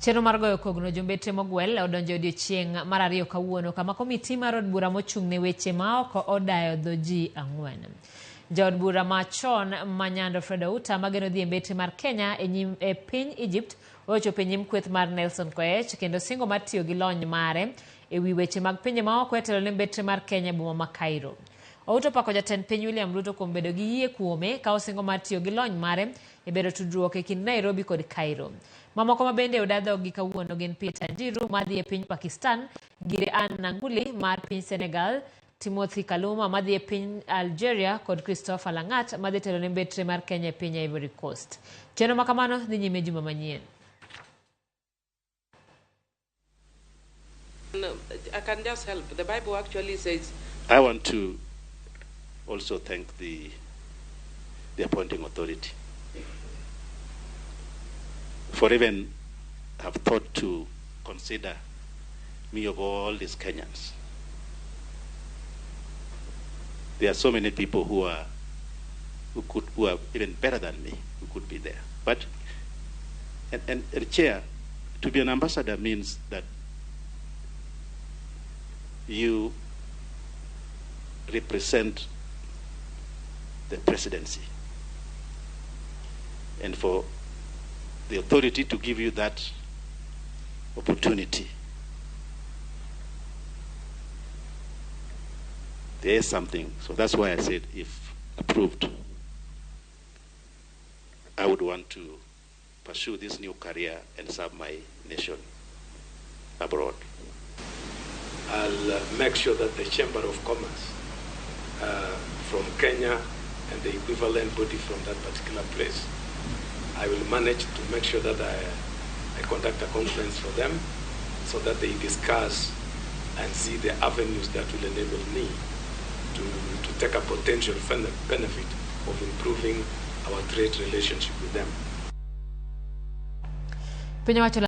Chenro mar goyo kogno jombetre mogwel odonjo e odiechieng' mar ariyo kawuono kama komiti mar od bura mochung' ne weche maoko odayo dho ji 4. Jaod bura machon ma Nyando Fred Outa mageno dhi e mbetre mar Kenya e piny Egypt ochopo e nyim kweth mar Nelson Koech kendo singo mar tiyo gi lony mare e wi weche mag pinje maoko e telo ne mbetre mar Kenya e boma ma Cairo. Outa opako jatend piny William Ruto kuom bedo gi yie kuome ka osingo mar tiyo gi lony mare e bero tudruok e kind Nairobi kod Cairo. Mamoko ma bende oda dhoggi kawuono gin Peter Njiru madhi e piny Pakistan, Gire Ann Nanguli mar piny Senegal, Timothy Kaluma madhi e piny Algeria kod Christopher Langat madhi telo ne mbetre mar Kenya e piny Ivory Coast. Chenro ma kamano dhi nyime juma manyien. I can just help. The Bible actually says... I want to also thank the appointing authority for even have thought to consider me of all these Kenyans. There are so many people who are even better than me who could be there. But and Chair, to be an ambassador means that you represent the presidency. And for the authority to give you that opportunity, there is something. So that's why I said, if approved, I would want to pursue this new career and serve my nation abroad. I'll make sure that the Chamber of Commerce from Kenya and the equivalent body from that particular place, I will manage to make sure that I conduct a conference for them so that they discuss and see the avenues that will enable me to take a potential benefit of improving our trade relationship with them.